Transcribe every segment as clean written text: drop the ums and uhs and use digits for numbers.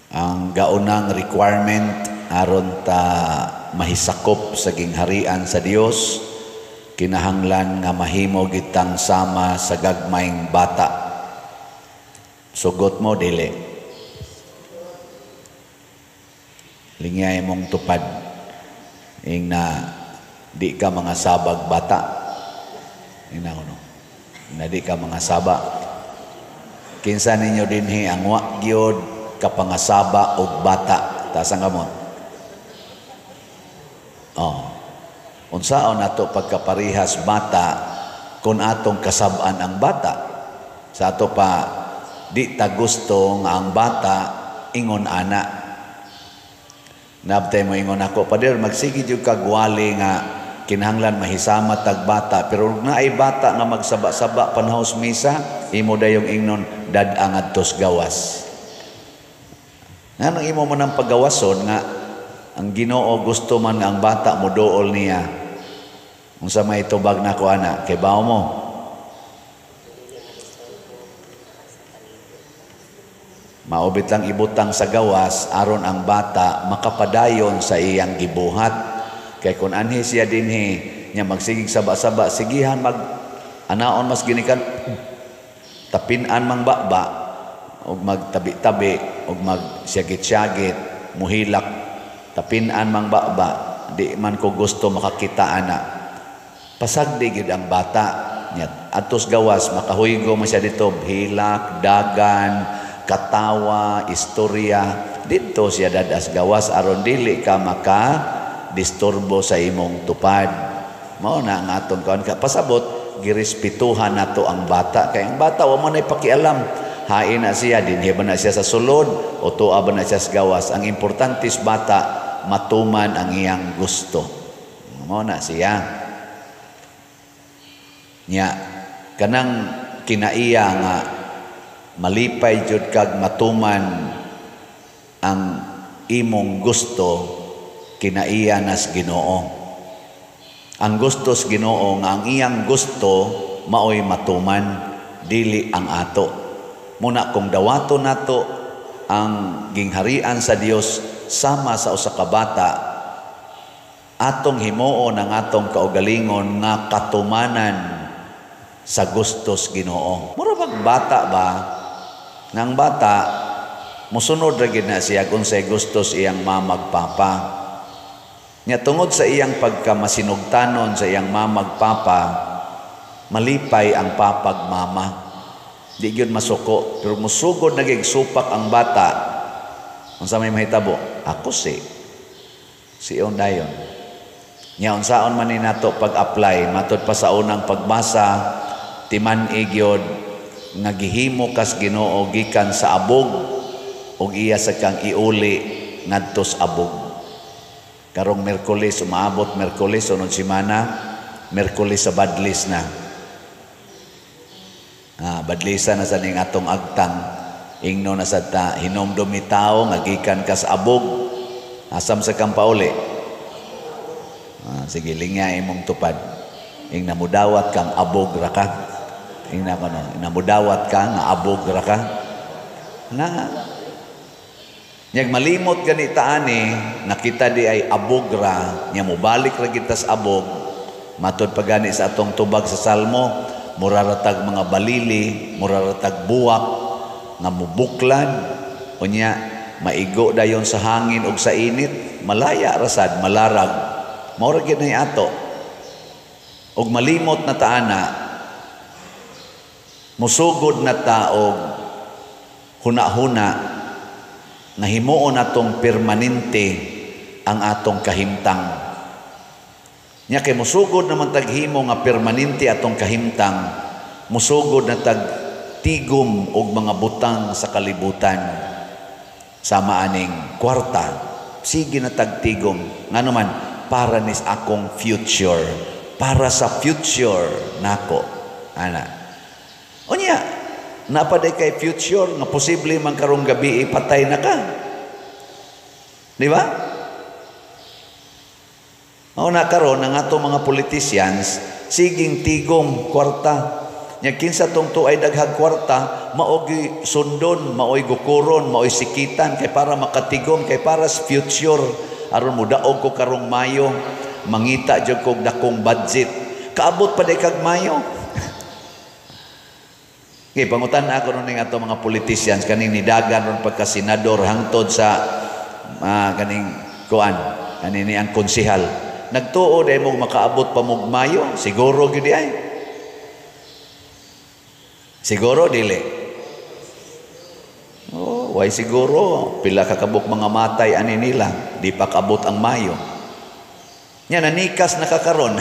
Ang gaunang requirement aron ta mahisakop sa gingharian sa Dios, kinahanglan nga mahimo gitang sama sa gagmayng bata. Sugot mo dili? Lingyay mong tupad ing na di ka mga sabag bata. Ing na kuno na di ka mga saba. Kinsa ninyo dinhi ang wa gyud kapangasaba og bata? Taas ang kamot. Oh. Unsaon nato pagkaparihas bata kung atong kasab-an ang bata? Sa ato pa di ta gusto nga ang bata ingon ana. Nabtay mo ingon ako, "Pader, magsige jud kag wali nga kinahanglan mahisama tag bata, pero naay bata nga magsaba-saba panahos misa, imo dayong ingnon, dad-a ngadtos gawas." Nganong imo man ang pagawason nga ang Ginoo gusto man nga ang bata moduol niya? Unsa may tubag nako ana? Kay bawo mo. Maubit lang ibutang sa gawas aron ang bata makapadayon sa iyang gibuhat. Kay kung anhi siya dinhi nya magsigig saba-saba, sigihan mag anaon mas ginikan tapin-an mang baba og magtabi-tabi og magsyagit-syagit muhilak tapin-an mang baba, di man ko gusto makakita ana. Pasagdi gyud ang bata nya atos gawas makahuygo man siya dito, hilak, dagan, katawa, istorya didto siya dadas gawas aron dili ka maka disturbo sa imong tupad. Mao na ang atong kaon ka pasabot, girespetuhan nato ang bata kay ang bata wa man ay pakialam. Hain na siya dinhi ba na siya sa sulod o tuwa ba na siya sa gawas. Ang importante sa bata matuman ang iyang gusto. Mao na siya. Nya kanang kinaiya nga malipay jud kag matuman ang imong gusto, kinaiya nas Ginoo. Ang gusto sa Ginoo nga ang iyang gusto maoy matuman, dili ang ato. Muna kung dawato nato ang gingharian sa Dios sama sa usa ka bata, atong himuon ang atong kaugalingon nga katumanan sa gustos Ginoo. Mura bag bata ba? Nang bata mosunod ra gid na siya kung say gustos iyang mamag papa. Nya tungod sa iyang pagkamasinugtanon sa iyang mamag papa, malipay ang papag mama. Di gyud masuko, pero musugod na gig supak ang bata. Unsa may mahitabo? Ako si siyon dayon. Nya unsaon man ni nato pag-apply matud pa sa unang pagbasa, timan-i gyud nga gihimo kas Ginoo gikan sa abog ug iya sa kang iuli ngadto sa abog. Karong Miyerkules, umaabot Miyerkules sunod semana, Miyerkules sa badlis na. Badlisa na sa ning atong agtang. Ingno na sa ta hinomdom ni tao nga gikan kas abog. Asam sa kang pauli. Sige, lingya imong tupad. Ing namudawat kang abog ra ka. Ing na kono, namudawat ka nga abog ra ka. Na nyag malimot gani taani nakita di ay abog ra, nya mobalik ra kita sa abog. Matud pa gani sa atong tubag sa Salmo, muraratag mga balili, muraratag buwak nga mubuklad, unya maigo dayon sa hangin ug sa init, malaya rasad, malarag. Mao ra gyud nay ato. Og malimot na taana, musugod na ta og huna-huna nga himuon natong permanente ang atong kahimtang. Nya kay musugod naman taghimo nga permanente atong kahimtang, musugod na tag tigom og mga butang sa kalibutan. Sama aning kwarta, sige na tagtigom. Ngano man, para nis akong future, para sa future nako. Ana. Unya, napaday kay future nga posible man karong gabi ipatay na ka. Di ba? Mao na karon ang ato mga politicians siging tigom kwarta. Nya kinsa tong tuay daghang kwarta, maoy sundon, maoy gukuron, maoy sikitan kay para makatigom, kay para sa future aron modaog ko karong Mayo, mangita jud kog dakong budget. Kaabot pa day kag Mayo. Okay, pangutan ako ron ning ato mga politicians kaning nidagan ron pagka senador hangtod sa kaning kuan kanini ang konsehal. Nagtuo day mo makaabot pa mog Mayo, siguro gyud ay. Siguro dili. Oh, why siguro pila ka kabuk mga matay ani nila, di pa kaabot ang Mayo. Nya nanikas na ka karon.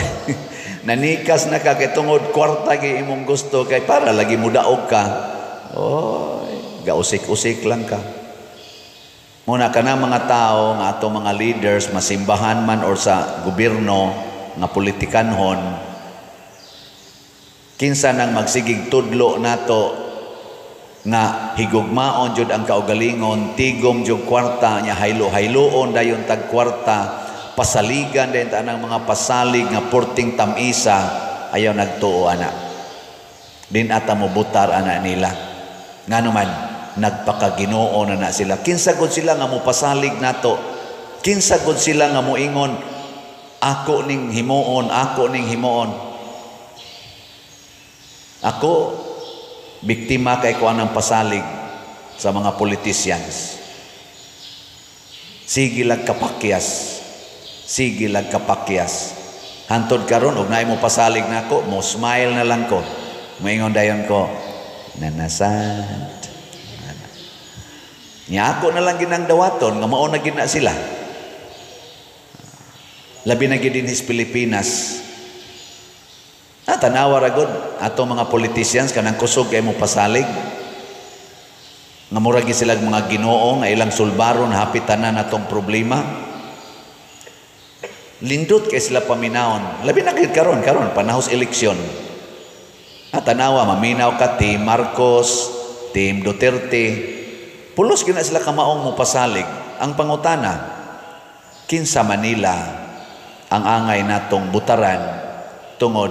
Nanikas na ka kay tungod kwarta gyud imong gusto kay para lagi mudaog ka. Oy, gausik-usik lang ka. Muna kana mga tao nga ato mga leaders masimbahan man or sa gobyerno nga politikanhon, kinsa nang magsigig tudlo nato nga higugmaon jud ang kaugalingon, tigom jud kwarta nya, haylo-hayloon dayon tag kwarta, pasaligan dayon ta anang mga pasalig nga porting tamisa, ayaw nagtuo ana. Din ata mo butar ana nila. Ngano man nagpakaginoo na na sila. Kinsa gud sila nga mopasalig nato? Kinsa gud sila nga moingon ako ning himuon, ako ning himuon? Ako biktima kay ko anang pasalig sa mga politicians. Sige lang kapakyas. Sige lang kapakyas. Hantod karon og naay mo pasalig nako, mo smile na lang ko. Moingon dayon ko, nanasad. Nya ako na lang ginang dawaton nga mao na gid na sila. Labi na gid dinhis Pilipinas. Ah, tanawa ra gud ato mga politicians kanang kusog kay mo pasalig. Nga mura gid sila mga Ginoo nga ilang sulbaron hapit tanan atong problema. Lindot kay sila paminawon. Labi na gid karon karon panahos eleksyon. Ah, tanawa maminaw ka Team Marcos, Team Duterte. Pulos gid na sila kamaong mo pasalig. Ang pangutana, kinsa Manila ang angay natong butaran tungod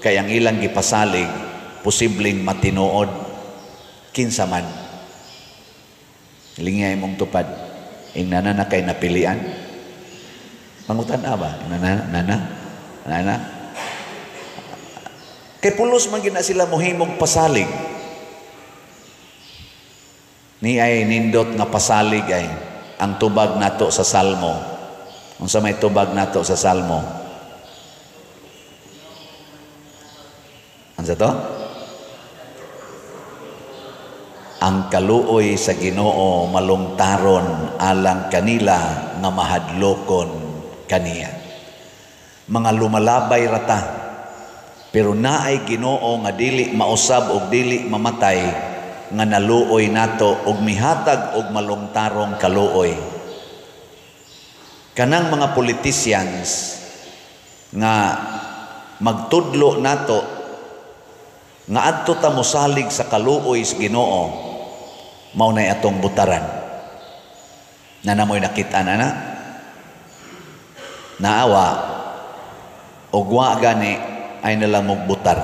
kay ang ilang gipasalig posibleng matinuod? Kinsa man? Lingay mong tupad. Ingna na kay napilian. Pangutan ba? Nana, nana, nana. Kay pulos man gina sila mohimog pasalig. Ni ay nindot nga pasalig ay ang tubag nato sa Salmo. Unsa may tubag nato sa Salmo? Unsa to? Ang kaluoy sa Ginoo malungtaron alang kanila nga mahadlokon kaniya. Mga lumalabay rata, pero naay Ginoo nga dili mausab og dili mamatay nga naluoy nato og mihatag og malungtarong kaluoy. Kanang mga politicians nga magtudlo nato nga adto ta mosalig sa kaluoy sa Ginoo, mao nay atong butaran. Nanamoy nakita na na naawa og wa gani ay nalang mugbutar.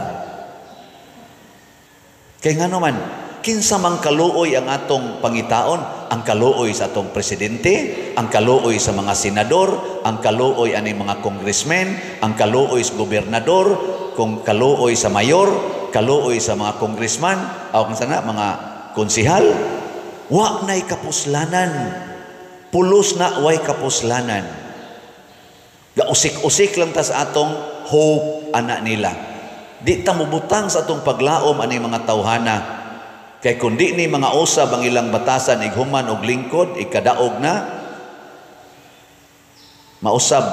Kay ngano man, kinsa mang kaluoy ang atong pangitaon? Ang kaluoy sa atong presidente, ang kaluoy sa mga senador, ang kaluoy ani mga congressmen, ang kaluoy sa gobernador, kung kaluoy sa mayor, kaluoy sa mga congressman, o kung sana mga konsihal. Wa na'y kapuslanan. Pulos na way kapuslanan. Gausik-usik lang ta sa atong hope ana nila. Di ta mubutang sa atong paglaom ani mga tawhana. Kay kun di ni mga usab ang ilang batasan ighuman og lingkod, ikadaog na mausab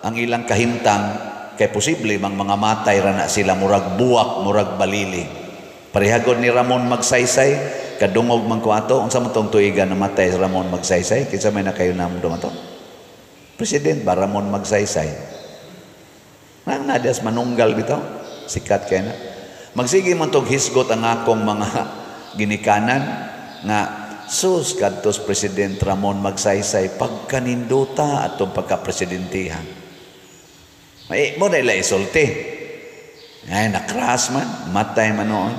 ang ilang kahimtang, kay posible mang mga matay ra na sila, murag buwak, murag balili. Parehagod ni Ramon Magsaysay, kadungog man ko ato, unsa man tong tuigan namatay si Ramon Magsaysay? Kinsa may nakayo namdum ato? President ba Ramon Magsaysay? Nang nadias manunggal bitaw, sikat kay na. Magsige man tog hisgot ang akong mga ginikanan nga sus kadtos President Ramon Magsaysay pagkaninduta atong pagkapresidentihan. May mo na ila isulti. Ay, na-crash man, matay man noon.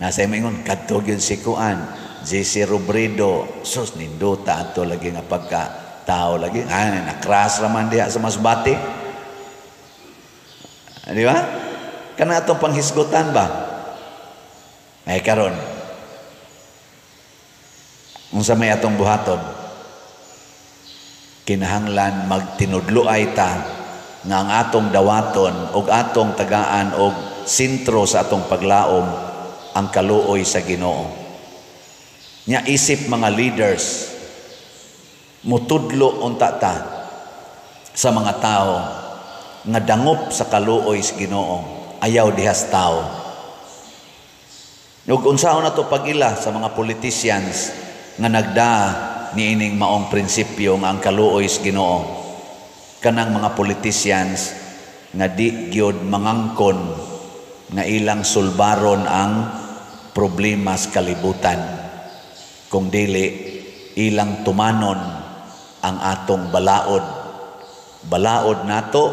Nasa ingon kadto gyud si kuan, JC Robredo, sus, nindota ato lagi nga pagka tao lagi. Ay, na-crash raman diha sa Masbate. Di ba? Kana atong panghisgutan ba? Ay karon, unsa may atong buhaton? Kinahanglan magtinudloay ta nga ang atong dawaton og atong tagaan og sentro sa atong paglaom ang kaluoy sa Ginoo. Nya isip mga leaders, mutudlo unta ta sa mga tao nga dangop sa kaluoy sa Ginoo, ayaw dihas tao. Ug unsaon nato pag-ila sa mga politicians nga nagda niining maong prinsipyo nga ang kaluoy sa Ginoo? Kanang mga politicians nga di gyud mangangkon nga ilang sulbaron ang problema sa kalibutan, kung dili ilang tumanon ang atong balaod, balaod nato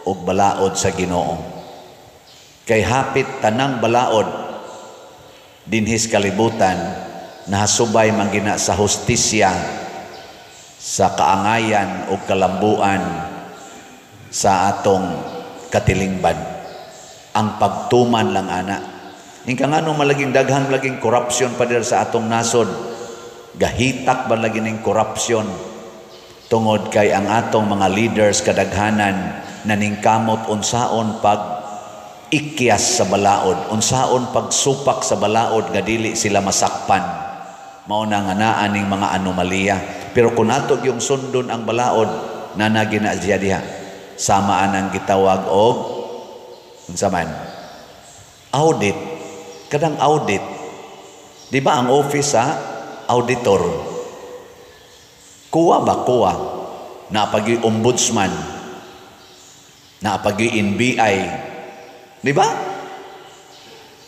ug balaod sa Ginoo, kay hapit tanang balaod dinhis kalibutan nahasubay man gina sa hustisya, sa kaangayan o kalambuan sa atong katilingban. Ang pagtuman lang ana. Ingka ngano malaging daghan laging corruption pa dir sa atong nasod? Gahitak ba lagi ning corruption? Tungod kay ang atong mga leaders kadaghanan naningkamot unsaon pag ikyas sa balaod, unsaon pagsupak sa balaod nga dili sila masakpan. Mao na nga naa ning mga anomalya. Pero kung ato yung sundon ang balaod, nanagi na siya diha. Sama anang gitawag og unsa man? Audit. Kadang audit. Di ba ang office sa auditor? Kuwa ba kuwa? Napagi ombudsman. Napagi NBI. Di ba?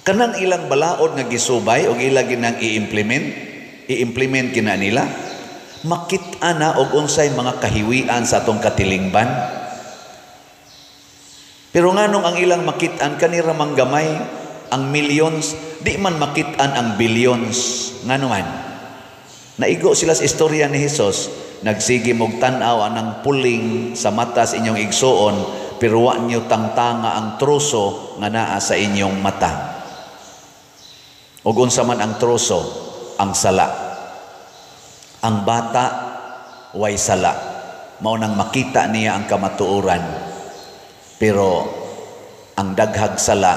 Kanang ilang balaod nga gisubay og ila ginang i-implement kina nila, makit-a na og unsay mga kahiwian sa atong katilingban. Pero nganong ang ilang makit-an kanira mang gamay ang millions, di man makit-an ang billions? Ngano man? Naigo sila sa istorya ni Hesus, nagsige mog tan-aw anang puling sa mata sa inyong igsuon, pero wa niyo tangtanga ang troso nga naa sa inyong mata. Ug unsa man ang troso? Ang sala. Ang bata way sala. Mao nang makita niya ang kamatuoran. Pero ang daghag sala,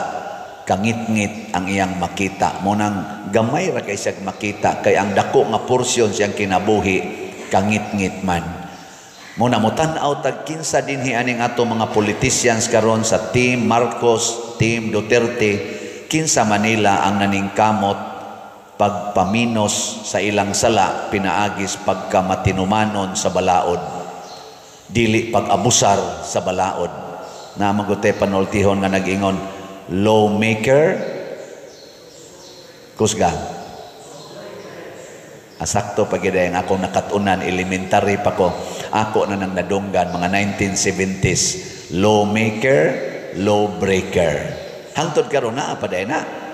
kangitngit ang iyang makita. Mao nang gamay ra kay siya makita, kay ang dako nga porsyon siyang kinabuhi kangitngit man. Mao na motan-aw tag kinsa dinhi aning ato mga politicians karon sa Team Marcos, Team Duterte, kinsa Manila ang naningkamot pagpaminos sa ilang sala pinaagis pagkamatinumanon sa balaod, dili pag-abusar sa balaod. Na magute panultihon nga nag-ingon, lawmaker kusga. Asakto pag ang akong nakatunan, elementary pa ko, ako na nang nadunggan mga 1970s, lawmaker, lawbreaker. Hangtod karon naa pa na.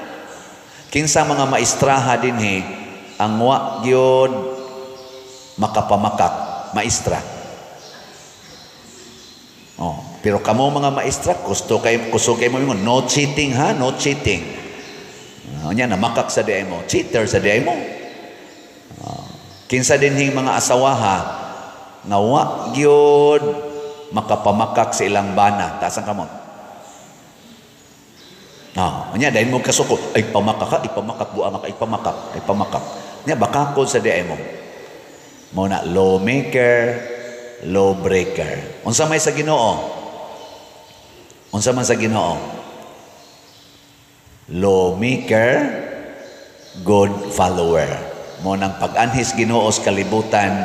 Kinsa mga maestraha dinhi ang wa gyud makapamakak, maestra? Oh, pero kamo mga maestra, gusto kay kusog kay mo ingon, "No cheating ha, no cheating." Nya namakak sa diay mo, cheater sa diay mo. Kinsa dinhing mga asawaha nga wa gyud makapamakak sa ilang bana? Taas ang kamot. Ah, nya dahil mo kasuko, ay pamakak ka, ipamakak buang ka, ipamakak, ipamakak. Nya bakakod sa diay mo. Mao na lawmaker, lawbreaker. Unsa may sa Ginoo? Unsa man sa Ginoo? Lawmaker, good follower. Mo nang pag-anhis Ginoo sa kalibutan,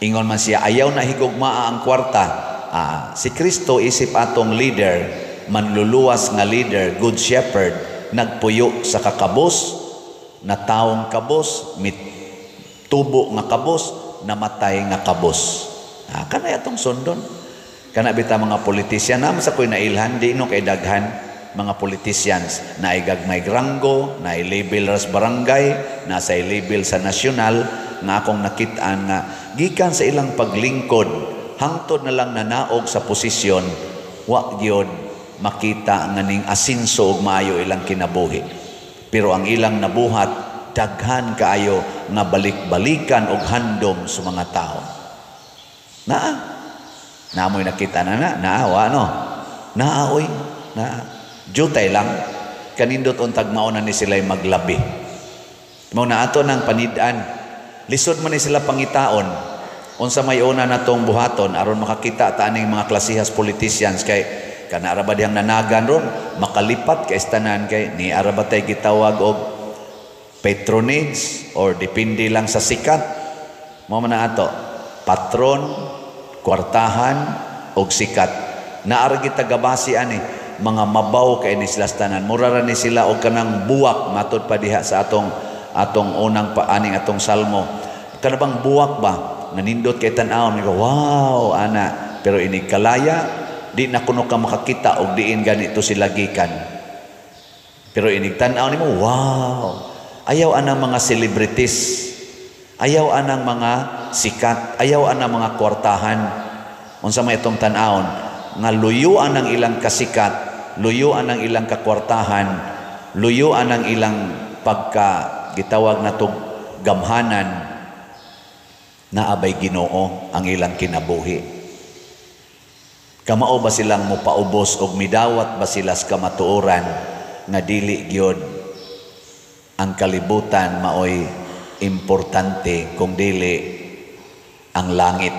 ingon man siya, ayaw na higugmaa ang kwarta. Ah, si Kristo isip atong leader, manluluwas nga leader, good shepherd, nagpuyo sa kakabos, na taong kabos, mitubo nga kabos, namatay nga kabos. Ah, kanay atong sundon. Kana bita mga politisyan, naman sa ko'y nailhan, di no kay daghan. Mga politicians na gagmay ranggo, na level ras barangay, nasa level sa nasyonal, nga akong nakitaan nga gikan sa ilang paglingkod hangtod na lang nanaog sa posisyon, wa gyud makita nga ning asinso og maayo ilang kinabuhi. Pero ang ilang nabuhat, daghan kaayo nga balik-balikan og handom sa mga tao. Naa. Naamoy nakita na na, naa wa no. Naa oy, naa. Jutay lang kanindot untag mao na ni sila maglabi. Mao na ato nang panid-an. Lisod man ni sila pangitaon. Unsa may una natong buhaton aron makakita ta aning mga klasihas politicians, kay kana ra ba dihang nanagan ron makalipat kay tanan, kay ni ara ba tay gitawag og patronage or depende lang sa sikat? Mao man na ato, patron, kwartahan og sikat. Naa ra kita gabasi ani mga mabaw kay ni sila tanan. Mura ra ni sila og kanang buwak, matud pa diha sa atong atong unang pa aning atong salmo. Kana bang buwak ba nanindot kay tan-awon, wow ana, pero inig kalaya di na kuno ka makakita og diin ganito sila gikan. Pero inig tan-aw nimo, wow. Ayaw anang mga celebrities, ayaw anang mga sikat, ayaw anang mga kwartahan. Unsa may itong tan-awon nga luyuan ang ilang kasikat, luyuan ang ilang kakwartahan, luyuan ang ilang pagka gitawag na tog gamhanan, naabay Ginoo ang ilang kinabuhi? Kamao ba silang mopaubos og midawat ba sila sa kamatuoran nga dili gyud ang kalibutan maoy importante kung dili ang langit?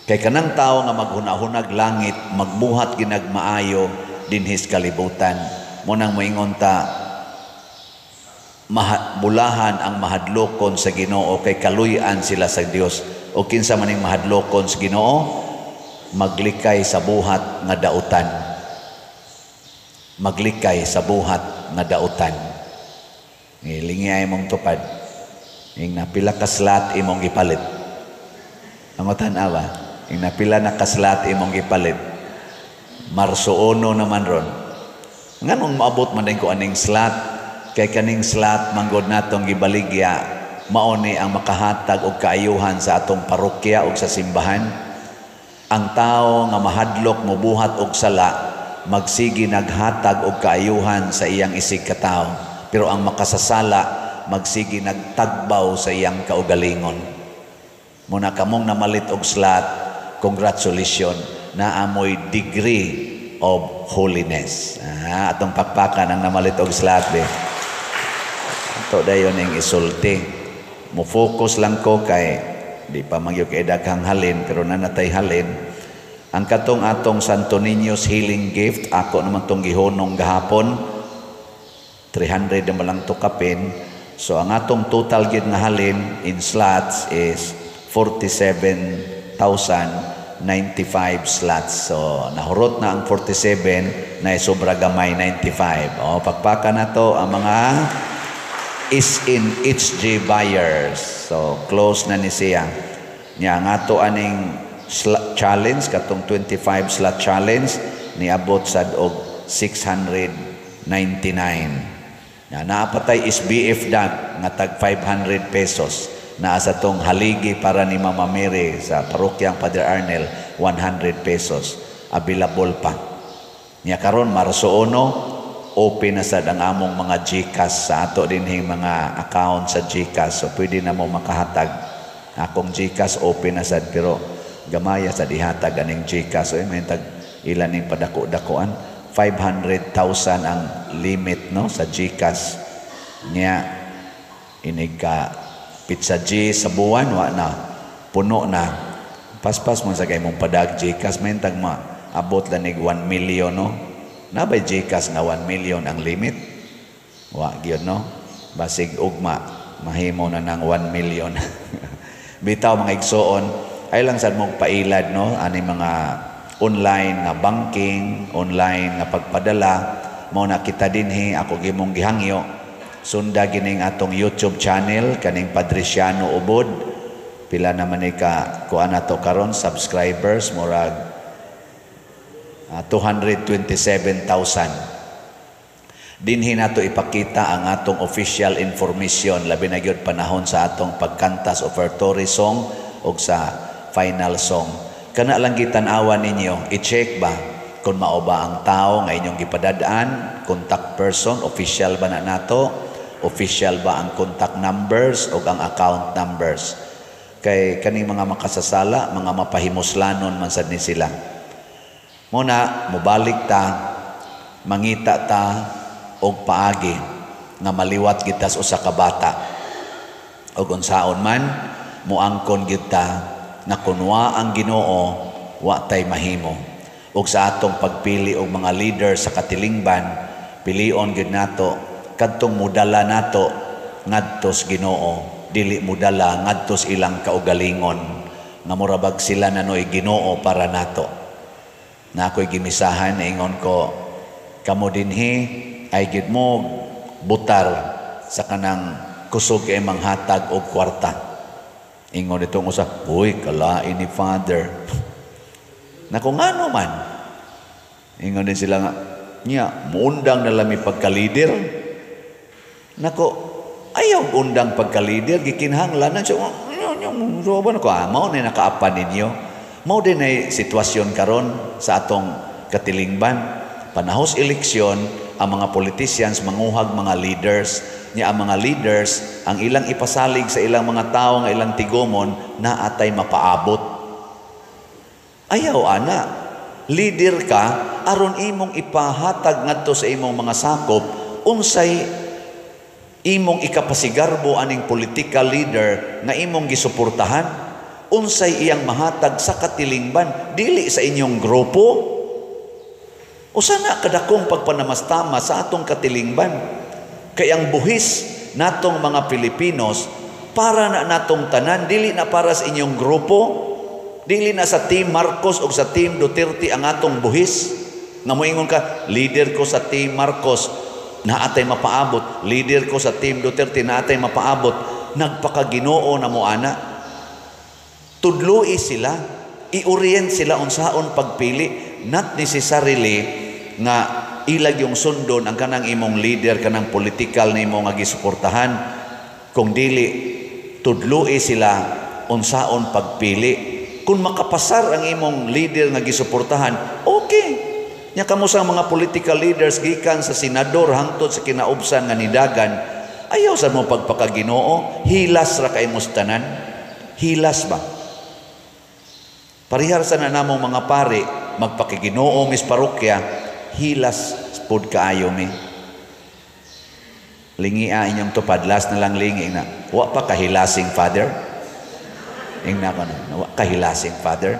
Kay kanang tao nga maghuna-hunag langit, magbuhat ginagmaayo dinhis kalibutan. Mo nang moingon ta, bulahan ang mahadlokon sa Ginoo kay kaluy-an sila sa Dios. O kinsa maning mahadlokon sa Ginoo? Maglikay sa buhat nga dautan. Maglikay sa buhat nga dautan. Ngilingi ay mong tupad. Ing napila ka slot imong gipalit? Angotan awa. Ing napila na ka slot imong gipalit? Marso 1 naman ron. Nganong maabot man din ko aning slot? Kay kaning slot manggod natong gibaligya, mao ni ang makahatag og kaayuhan sa atong parokya ug sa simbahan. Ang tao nga mahadlok mobuhat og sala, magsigi naghatag og kaayuhan sa iyang isig katawo. Pero ang makasasala, magsigi nagtagbaw sa iyang kaugalingon. Muna kamong namalit og slot, congratulations, naamoy degree of holiness. Ah, atong pakpakan ang namalit og slot be. Ato dayon ning isulti. Mo focus lang ko kay di pa magyud kay daghang halin, pero nanatay halin. Ang katong atong Santo Niño's Healing Gift, ako naman tong gihunong gahapon, 300 naman lang to kapin. So ang atong total gid nga halin in slots is 47,095 slots. So nahurot na ang 47 na sobra gamay 95. O pakpaka na to ang mga is in HG buyers. So close na ni siya. Nya ang ato aning challenge, katong 25 slot challenge, niabot sad og 699. Na naapatay SBF dag nga tag 500 pesos. Naa sa tong haligi para ni Mama Mary sa parokyang Padre Arnel, 100 pesos. Available pa. Nya karon Marso 1, open na sad ang among mga GCash sa ato dinhing mga account sa GCash. So pwede na mo makahatag. Akong GCash open na sad, pero gamaya sa dihatag aning GCash. So may tag ilan ning padako-dakoan, 500,000 ang limit no sa GCash. Nya inig ka pizza G sa buwan, wa na, puno na. Paspas mo sa kay mong padag GCash, may tag ma abot lanig 1 million no. Nabay GCash nga 1 million ang limit? Wa gyud no. Basig ugma mahimo na ng 1 million. Bitaw mga igsoon, ay lang sad mong pailad no ani mga online nga banking, online nga pagpadala. Mao na kita dinhi, ako gimong gihangyo, sunda gining atong YouTube channel kaning Padriciano Ubod. Pila naman ni ka kuan ato karon subscribers, murag 227,000. Dinhi nato ipakita ang atong official information, labi na gyud panahon sa atong pagkanta sa offertory song o sa final song. Kana lang gitan-awan ninyo, i-check ba kung mao ba ang tao nga inyong gipadadaan, contact person, official ba na nato, official ba ang contact numbers o ang account numbers. Kay kaning mga makasasala, mga mapahimuslanon man sad ni sila. Muna, mubalik ta, mangita ta og paagi nga maliwat kita sa usa ka bata. Og unsaon man, muangkon gyud ta na kunwa ang Ginoo, wa tay mahimo. Og sa atong pagpili og mga leader sa katilingban, pilion gyud nato kadtong mudala nato ngadto sa Ginoo, dili mudala ngadto sa ilang kaugalingon nga murabag sila na noy Ginoo para nato. Na ako'y gimisahan, ingon ko, kamo dinhi ay gid mo butar sa kanang kusog kay manghatag og kwarta. Ingon itong usa, "Uy, kalain ni Father." Nako, ngano man? Ingon din sila nga, "Nya, muundang na lami pagka-leader." Nako, ayaw undang pagka-leader, gikinahanglan siya. So, ba ko, ah, mao na nakaapan ninyo. Mao din ay sitwasyon karon sa atong katilingban. Panahos eleksyon, ang mga politicians manguhag mga leaders. Nya ang mga leaders, ang ilang ipasalig sa ilang mga tao nga ilang tigumon, na atay mapaabot. Ayaw ana. Leader ka aron imong ipahatag ngadto sa imong mga sakop unsay imong ikapasigarbo aning political leader nga imong gisuportahan, unsay iyang mahatag sa katilingban, dili sa inyong grupo. Usa na kadakong pagpanamastama sa atong katilingban, kay ang buhis natong mga Pilipinos para na natong tanan, dili na para sa inyong grupo, dili na sa Team Marcos o sa Team Duterte ang atong buhis. Nga moingon ka, "Leader ko sa Team Marcos, naatay mapaabot. Leader ko sa Team Duterte, naatay mapaabot." Nagpakaginoo na mo ana. Tudloi sila, i-orient sila unsaon pagpili, not necessarily nga ilag yung sundon ang kanang imong leader, kanang political na imong nga gisuportahan, kung dili tudloi sila unsaon pagpili. Kung makapasar ang imong leader nga gisuportahan, okay. Nya kamo sa mga political leaders, gikan sa senador hangtod sa kinaubsan nga nidagan, ayaw sa mo pagpakaginoo, hilas ra kay tanan. Hilas ba? Parihar sa na namong mga pari, magpakiginoo mis parokya, hilas pud kaayo mi. Lingia inyong tupad, last na lang lingi na. Wa pa kahilasing, Father? Ingna ko na, wa kahilasing, Father?